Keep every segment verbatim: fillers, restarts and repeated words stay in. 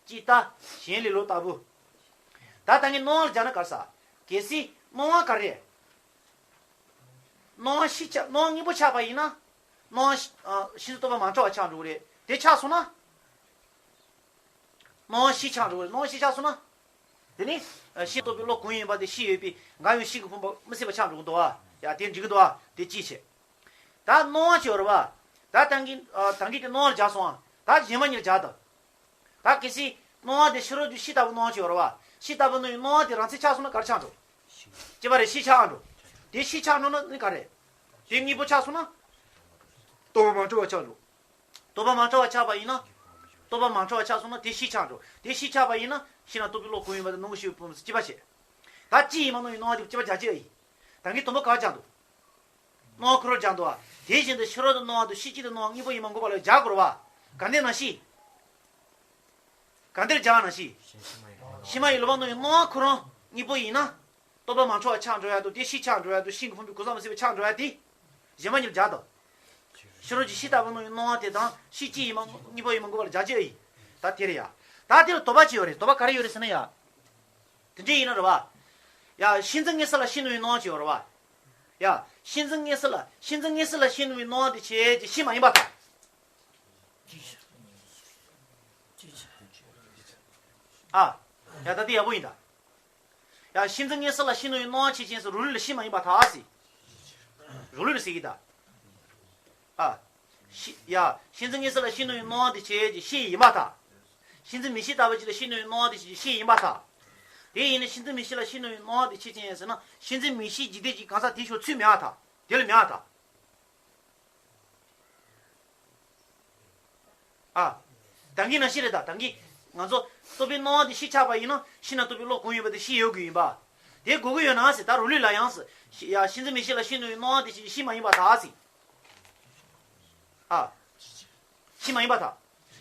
ཅི་ལྟ། གཞན་ལས་ལོག་ལྟ་བུ། ད་ད་ངས་སྣང་བ་ལ་སྦྱར་ན་ག་རེ་ཟ། གལ་སྲིད་སྣང་བ་ག་རེ། སྣང་བ་ཤེས་ཆགས། སྣང་བ་གཉིས་པོ་ཆགས་པ་ཡིན་ན། སྣང་བ་ཤེས་ཨ་ཤེས་རབ་རྟོག་པ་མ་འཕྲོ་བ་ཆགས་འགྲོ་གི་རེད། དེ་ཆགས་སོང་ན། སྣང་བ་ཤེས་ཆགས་འགྲོ་གི་རེད། སྣང་བ་ཤེས་ཆགས་སོང་ན། དེ་ནི་ཨ་ཤེས་རབ་རྟོག་པའི་བློ་གང་ཡིན་པ་དེ་ཤེས་ཡོད་པས་འགའ་ཡང་ཤིན་ཏུ་ཕུང་པོ་མི་སྲིད་པ་ཆགས་འགྲོ་གི་འདུག་བ། ཡ་དེ་འགྲིག་གི་འདུག་བ། དེ་ཅིའི་ཕྱིར། ད་སྣང་བ་ཅིག་ཡོད་རེད་བ། ད་ད་གིན་ཨ་ད་གིན་དེ་སྣང་བ་ལ་སྦྱར་སོང་ཨ། ད་གཞན་མ་གཉིས་ལ་སྦྱར་དང་། ད་གལ་སྲིད་སྣང་བ་དེ་ཕྱི་རོལ་དུ་ཤེས་ལྟ་བུ་སྣང་བ་ཅིག་ཡོད་རེད་བ། ཤེས་ལྟ་བུ་སྣང་བའི་སྣང་བ་དེ་རང་མཚན་ཆགས་སོང་ན་ག་རེ་ཆགས་འགྲོ། ཅི་བ་རེད། ཤེས་ཆགས་འགྲོ། དེ་ཤེས་ཆགས་འགྲོ་ན་ནི་ག་རེད། དེ་གཉིས་པོ་ཆགས་སོང་ན། རྟོག་པ་མ་འཕྲོ་བ་ཆགས་འགྲོ། རྟོག་པ་མ་འཕྲོ་བ་ཆགས་པ་ཡིན་ན། རྟོག་པ་མ་འཕྲོ་བ་ཆགས་སོང་ན་དེ་ཤེས་ཆགས་འགྲོ། དེ་ཤེས་ཆགས་པ་ཡིན་ན་ཤེས་རབ་རྟོག་པའི་བློ་གང་ཡིན་པ་དེ་སྣང་བ་ཤེས་པའི་ཕུང་པོ་སྐྱེས་པ་བྱེད། ད་ཅི་ཡིན་མ་སྣང་བའི་སྣང་བ་དེ་སྐྱེས་པ་བྱེད་ཅི་ཨ་ཡིན། ད་གིན་དང་པོ་ག་སྦྱར་འདུག་སྣང་བ་ཁོ་རང་སྦྱར་འདུག་བ། དེ་བཞིན་དུ་ཕྱི་རོལ་དུ་སྣང་བ་དང་ཕྱི་དཀྱིལ་དུ་སྣང་བ་གཉིས་པོ་ཡིན་པ་འགོག་པ་ལ་སྦྱར་དགོས་རེད་བ། ག་འདྲས་ན་ཤེས། ག་འདྲས་སྦྱར་ན་ཤེས། ཕྱི་མ་ཡི་ལོག་པར་སྣང་བའི་སྣང་བ་ཁོ་རང་གཉིས་པོ་ཡིན་ན། རྟོག་པ་མ་འཕྲོ་བ་ཆགས་འགྲོ་ཡ་དང་དེ་ཤེས་ཆགས་འགྲོ་ཡ་དང་ཤིན་ཏུ་ཕུང་པོའི་གོས་ས་མི་སྲིད་པ་ཆགས་འགྲོ་ཡ་དེ། གཞན་མ་གཉིས་ལ་སྦྱར་དང་། ཕྱི་རོལ་གྱི་ཤེས་ལྟ་བུ་སྣང་བའི་སྣང་བ་དེ་དང་ཕྱི་དཀྱིལ་ཡིན་པ་གཉིས་པོ་ཡིན་པ་འགོག་པ་ལ་སྦྱར་གྱི་ཨ་ཡིན། ད་དེ་རེད་ཡ། ད་དེ་ལ་དོགས་པ་ཅི་ཡོད་རེད། དོགས་པ་ག་རེ་ཡོད་རེད་ཟེར་ན་ཡ། དེ་འདྲས་ཡིན་ན་རེད་བ། ཡ་ཤིན་ཏུ་མངོན་སུམ་ལ་ཤེས་ནུས་པའི་སྣང་བ་ཅིག་ཡོད་རེད་བ། ཡ་ཤིན་ཏུ་མངོན་སུམ་ལ་ཤིན་ཏུ་མངོན་སུམ་ལ་ཤེས་ནུས་པའི་སྣང་བ་དེ་ཁྱེད་ཀྱི་ཤེས་མ་ཡིན་པར་ཐལ། ཨ། ཡ་ད་དེ་ཡག་པོ་ཡིན་ད། ཡ་ཤིན་ཏུ་མངོན་སུམ་ལ་ཤེས་ནུས་པའི་སྣང་བ་ཆོས་ཅན་སོགས་རང་ལུགས་ལ་ཤེས་མ་ཡིན་པར་ཐལ་ཟེར། རང་ལུགས་ལ་ཟེར་གྱི་ད། ཨ། ཤི་ཡ། ཤིན་ཏུ་མངོན་སུམ་ལ་ཤེས་ནུས་པའི་སྣང་བ་དེ་ཁྱེད་ཀྱི་ཤེས་ཡིན་པར་ཐལ། ཤིན་ཏུ་མིག་ཤེས་ལྟ་བུ་ཅིག་ལ་ཤེས་ནུས་པའི་སྣང་བ་དེ་ཁྱེད་ཀྱི་ཤེས་ཡིན་པར་ཐལ། དེ་ཡིན་ན་ཤིན་ཏུ་མིག་ཤེས་ལ་ཤེས་ནུས་པའི་སྣང་བ་དེ་ཆོས་ཅན་ཡིན་ཟེར་ན་ཤིན་ཏུ་མིག་ཤེས་འཇིག་རྟེན་གྱི་གང་ཟག་དེའི་ཕྱོགས་ཚུད་མེད་པར་ཐལ། དེ་ལ་མེད་པར་ཐལ། ཨ། ད་གིན་ནང་བཞིན་རེད་ད། ད་གིན་ང་ཚོ་རྟོག་པའི་སྣང་བ་དེ་ཤེས་ཆགས་པ་ཡིན་ན་ཤེས་རབ་རྟོག་པའི་བློ་གང་ཡོད་པ་དེ་ཤེས་ཡོད་དགོས་ཡིན་པ། དེ་དགོས་ཀྱི་ཡོད་ན་ཟེར། ད་རང་ལུགས་ལ་ཡང་ཟེར། ཤེས་ཡ་ཤིན་ཏུ་མིག་ཤེས་ལ་ཤེས་ནུས་པའི་སྣང་བ་དེ་ཤེས་ཤེས་མ་ཡིན་པར་ཐལ་ཟེར། ཨ། ཤེས་མ་ཡིན་པར་ཐལ།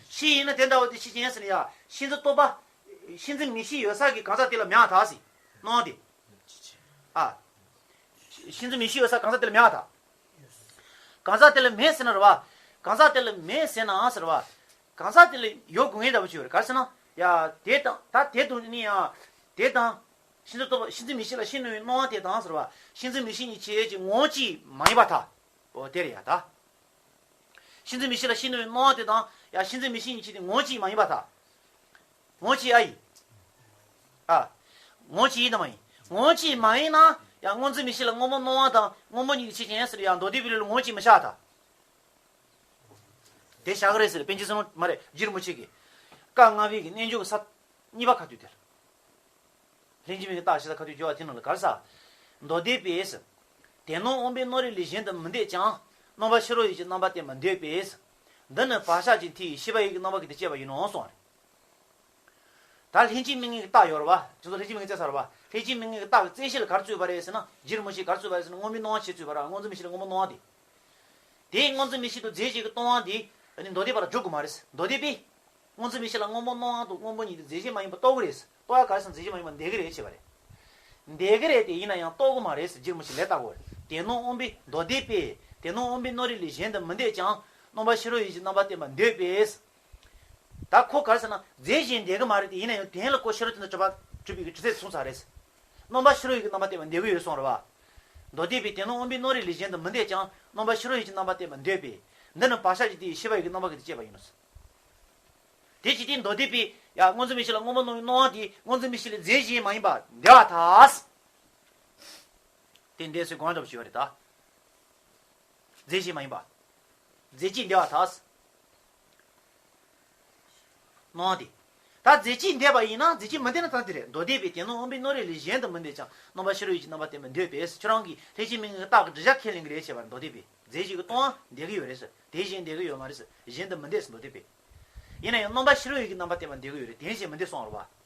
ཤེས་ཡིན་ན་དེ་འདྲ་བ་དེ་ཤེས་ཅན་ཟེར་ན་ཡ་ཤིན་ཏུ་རྟོག་པ། ཤིན་ཏུ་མིག་ཤེས་ཡོད་ས་གི་གང་ཟག་དེ་ལ་མེད་པར་ཐལ་ཟེར། སྣང་བ་དེ། ཨ། ཤིན་ཏུ་མིག་ཤེས་ཡོད་ས་གང་ཟག་དེ་ལ་མེད་པར་ཐལ། གང་ཟག་དེ་ལ་མེད་ཟེར་ན་རེད་བ། གང་ཟག་དེ་ལ་མེད་ཟེར་ནའང་ཟེར་བ། གང་ཟག་དེ་ལ་ཡོད་དགོས་ངེས་འདྲ་པོ་ཅིག་ཡོད་རེད། ག་རེ་ཟེར་ན། ཡ་དེ་དང་ད་དེ་དང་ནི་ཡང་། དེ་དང་། ཤིན་ཏུ་རྟོག་པ་ཤིན་ཏུ་མིག་ཤེས་ལ་ཤེས་ནུས་པའི་སྣང་བ་དེ་དང་ཟེར་བ། ཤིན་ཏུ་མིག་ཤེས་གཉིས་ཆོས་ཅན་ངོ་བོ་གཅིག་མ་ཡིན་པར་ཐལ། འོ་དེ་རེད་ཡ་ད། ཤིན་ཏུ་མིག་ཤེས་ལ་ཤེས་ནུས་པའི་སྣང་བ་དེ་དང་ཡ་ཤིན་ཏུ་མིག་ཤེས་གཉིས་ཆོས་ཅན་ངོ་བོ་གཅིག་མ་ཡིན་པར་ཐལ། ངོ་བོ་གཅིག་ཨ་ཡིན། ཨ། ངོ་བོ་གཅིག་ཡིན་དང་མ་ཡིན། ངོ་བོ་གཅིག་མ་ཡིན་ན་ཡང་སྔོ་འཛིན་མིག་ཤེས་ལ་སྔོན་པོ་སྣང་བ་དང་སྔོན་པོ་ཉིད་ཀྱི་ཆོས་ཅན་ཟེར་ཡང་མདོ་སྡེ་པའི་ལུགས་ལ་ངོ་བོ་གཅིག་མི་བཞག་ད། དེ་བཞག་གི་རེད་ཟེར་པཎ་ཆེན་བསོད་ནམས་མ་རེད་རྗེ་རིན་པོ་ཆེ་གིས། བཀའ་ལྔ་པའི་གི་རྣལ་འབྱོར་གྱི་ས་གཉིས་པ་ཁ་ཐུག་དེར། ལྷན་ཅིག་དམིགས་ཀྱི་རྟགས་ཞེ་ས་ཁ་ཐུག་སྦྱོར་བ་དེ་ནང་ལ་ག་རེ་ཟེར། མདོ་སྡེ་པས། དེ་སྣང་དབང་པོའི་སྣང་རིག་ལས་གཞན་དུ་མི་འདོད་ཀྱང་། རྣམ་པ་ཕྱི་རོལ་ཡུལ་གྱི་རྣམ་པ་བསྟན་པ་འདོད་པས། འདི་ནི་བག་ཆགས་ཀྱི་མཐུ་ཡིས་ཤེས་པ་ཡིན་གྱི་རྣམ་པ་གི་དེ་བྱས་པ་ཡིན་ནོ་གསུངས་པ་རེད། ད་ལྷན་ཅིག་དམིགས་ངེས་ཀྱི་རྟགས་ཡོད་རེད་བ། ཁྱེད་ཚོ་ལྷན་ཅིག་དམིགས་ངེས་བཙལ་ས་རེད་བ། ལྷན་ཅིག་དམིགས་ངེས་ཀྱི་རྟགས་ཀྱི་བཙལ་བྱེད་ལ་ག་རེ་བཙལ་བ་རེད་ཟེར་ན། རྗེ་རིན་པོ་ཆེས་ག་རེ་བཙལ་བ་རེད་ཟེར་ན། སྔོན་པོའི་སྣང་བ་ཆེས་བཙལ་བ་རེད། སྔོ་འཛིན་མིག་ཤེས་ལ་སྔོན་པོ་སྣང་བ་དེ། དེའི་སྔོ་འཛིན་མིག་ཤེས་དང་རྫས་གཞན་གྱི་སྟོང་པ་འདི་ནི་མདོ་སྡེ་པ་ལ་འཇོག་དགོས་མ་རེད། མདོ་སྡེ་པས། སྔོ་འཛིན་མིག་ཤེས་ལ་སྔོན་པོ་སྣང་བ་དང་སྔོན་པོ་ཉིད་དུ་རྫས་གཞན་མ་ཡིན་པ་རྟོགས་ཀྱི་རེད། རྟོགས་ཡ་ག་རེ་ཟེར་ན་རྫས་གཞན་མ་ཡིན་པ་འདོད་ཀྱི་རེད་བྱས་པ་རེད། འདོད་ཀྱི་རེད་དེ་ཡིན་ན་ཡང་རྟོགས་ཀྱི་མ་རེད་ཟེར་རྗེ་རིན་པོ་ཆེས་ལན་བཏབ་དགོས་རེད། དེ་སྣང་དབང་པོའི་མདོ་སྡེ་པས་དེ་སྣང་དབང་པོའི་སྣང་རིག་ལས་གཞན་དུ་མི་འདོད་ཀྱང་། རྣམ་པ་ཕྱི་རོལ་ཡུལ་གྱི་རྣམ་པ་བསྟན་པ་འདོད་པས། ད་ཁོ་ག་རེ་ཟེར་ན་རྫས་གཞན་འདོད་ཀྱི་མ་རེད་དེ་ཡིན་ན་ཡང་དོན་ལ་ཁོ་ཕྱི་རོལ་དོན་དུ་གྲུབ་པ་གྲུབ་པའི་གི་དྲི་ཟས་གསུངས་ཚར་རེད། རྣམ་པ་ཕྱི་རོལ་ཡུལ་གྱི་རྣམ་པ་བསྟན་པ་འདོད་ཀྱི་ཡོད་གསུངས་རེད་བ། མདོ་སྡེ་པས་དེ་སྣང་དབང་པོའི་སྣང་རིག་ལས་གཞན་དུ་མི་འདོད་ཀྱང་རྣམ་པ་ཕྱི་རོལ་ཡུལ་གྱི་རྣམ་པ་བསྟན་པ་འདོད་པས། འདི་ནི་བག་ཆགས་ཀྱི་མཐུ་ཡིས་ཤེས་པ་ཡིན་གྱི་རྣམ་པ་གི་དེ་བྱས་པ་ཡིན་ནོ། དེ་ཅི་སྟེ་མདོ་སྡེ་པས་ཡང་སྔོ་འཛིན་མིག་ཤེས་ལ་སྔོན་པོ་སྣང་བའི་སྣང་བ་དེ་སྔོ་འཛིན་མིག་ཤེས་ལས་རྫས་གཞན་མ་ཡིན་པ་འདོད་པར་ཐལ། དེ་འདོད་ཚུལ་གང་འདྲ་པོ་ཞིག་ཡོད་རེད་ད། རྫས་གཞན་མ་ཡིན་པ། རྫས་གཅིག་འདོད་པར་ཐལ། སྣང་བ་དེ། ད་རྫས་གཅིག་འདོད་པ་ཡིན་ན་རྫས་གཅིག་མི་འདོད་ན་ད་དེ་རེད། མདོ་སྡེ་པས་དེ་སྣང་དབང་པོའི་སྣང་རིག་ལས་གཞན་དུ་མི་འདོད་ཀྱང་རྣམ་པ་ཕྱི་རོལ་ཡུལ་གྱི་རྣམ་པ་བསྟན་པ་འདོད་པས། ཁྱོད་རང་གིས་ལྷན་ཅིག་དམིགས་ངེས་ཀྱི་རྟགས་ཀྱི་དྲི་བྱ་ཁས་ལེན་གྱི་རེད་བྱས་པ་མདོ་སྡེ་པས། རྫས་གཅིག་གི་སྟོང་པ་འདོད་ཀྱི་ཡོད་རེད་ཟེར། དེ་གཞན་འདོད་ཀྱི་ཡོད་མ་རེད་ཟེར། གཞན་དུ་མི་འདོད་ཟེར་མདོ་སྡེ་པས། ཡིན་ན་ཡང་རྣམ་པ་ཕྱི་རོལ་ཡུལ་གྱི་རྣམ་པ་བསྟན་པ་འདོད་ཀྱི་ཡོད་རེད། དེ་གཞན་མི་འདོད་གསུངས་པ་རེད་བ།